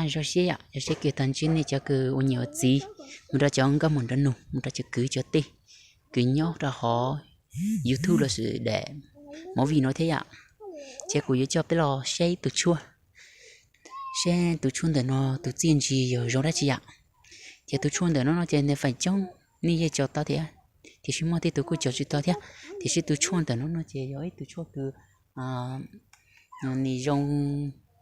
Zoo siab yom, zoo siab kws tau ntsib nej cov kws ua niam ua txiv, mus rau cov nkauj muam nraug nus, mus rau cov kwv cov tij, kws nyob rau hauv YouTube los sis daim movie no thiab yom. Ces kuv yuav coj peb los saib tus tshuaj, saib tus tshuaj ntawm no tus txiaj ntsig yog zoo dab tsi yom. Ces tus tshuaj ntawm no no ces nws feem coob nej yeej cog tau thiab, tiam sis muaj tej tug kuj cog tsis tau thiab. Tiam sis tus tshuaj ntawm no no ces yog ib tus tshuaj kws nws zoo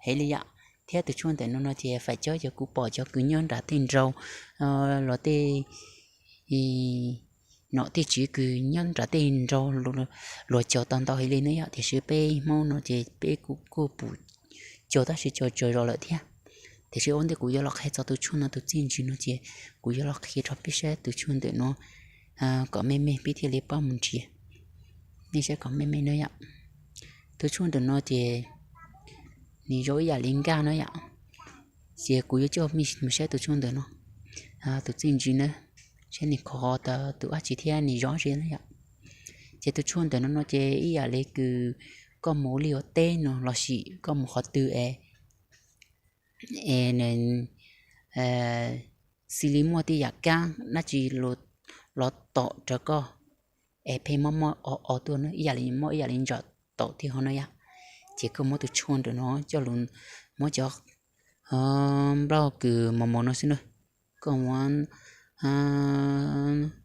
heev li yom. Thiab tus tshuaj ntawm no no ces feem coob yog kuv pom cov kws nyob nram tej nraug, los tej nom tej tswv kws nyob nram tej nraug luag cog tau ntau heev li na yom. Tiam sis peb Hmoob no ces peb kuj pum cog tab sis cog tsawg zos lawm thiab. Tiam sis ua ntej kuv yuav los qhia txog tus tshuaj no tus txiaj ntsig no ces kuv yuav los qhia rau peb saib tus tshuaj ntawm no kom me me peb thiaj li paub mus nrhiav. Nej saib kom me me na yom. Tus tshuaj ntawm no ces nws zoo ib yam li nkaj na yom. Ces kuv yuav coj mej mus saib tus tshuaj ntawm no, tus txiaj ntsig na, saib nws khov tau tus dab tsi thiab nws zoo dab tsi na yom. Ces tus tshuaj ntawm no no ces ib yam li kws koj mus ua liaj ua teb no los sis koj mus qhov twg es, es nws xws li muaj tej yam kab dab tsi los tom rau koj, es pheej mob mob o o tuaj na, ib yam li mob ib yam li ntsaum taum thiab ho na yom. Ces koj muab tus tshuaj ntawm no coj lus, muab cov nplooj kws mos mos no xwb na, koj muab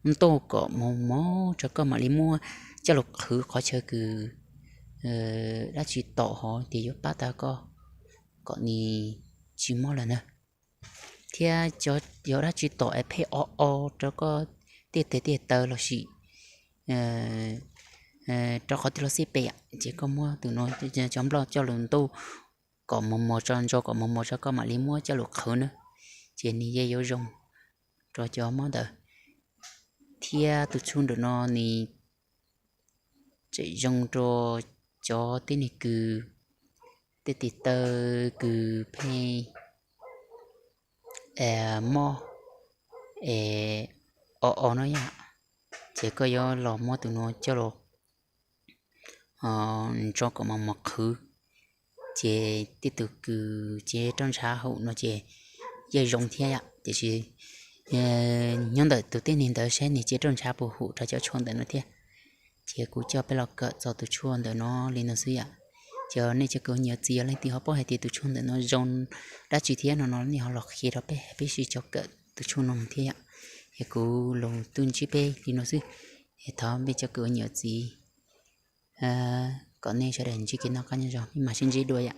ntuj kom mos mos rau koj mam li muab coj lus qhwv qhov chaw kws dab tsi tom hov ces yuav pab tau koj kom nws tsis mob lawm na. Thiab yog dab tsi tom es pheej o o rau koj tej tes tej taw los sis rau qhov twg los xij peem, ces koj muab tus no cov nplooj coj lus ntuj kom mos mos tso, ntso kom mos mos tso koj mam li muab coj lus qhwv na, ces nws yeej yuav zoo rau cov mob ntawd. Thiab tus tshuaj ntawm no nws tseem zoo rau cov tib neeg kws tej tes taw kws pheej mob es o o no yom, ces koj yuav los muab tus no coj los ntso kom mos mos qhwv, ces tej tug kws cev roj ntshav hum no ces yeej zoo thiab yom. Tiam sis nyob ntawm tus tib neeg ntawd saib nws cev roj ntshav puas hum rau cov tshuaj ntawm no thiab. Ces kuv coj peb los kawm txog tus tshuaj ntawm no li no xwb yom. Ces nej cov kws ua niam txiv yog leej twg ho paub hais tias tus tshuaj ntawm no zoo dab tsi thiab no no nej ho los qhia rau peb, peb sib cog kawm tus tshuaj no thiab yom. Es kuv los tuaj ntsib peb li no xwb. Es thov peb cov kws ua niam txiv kom nej sawv daws ntsib kev noj qab nyob zoo, peb mam sib ntsib dua yom.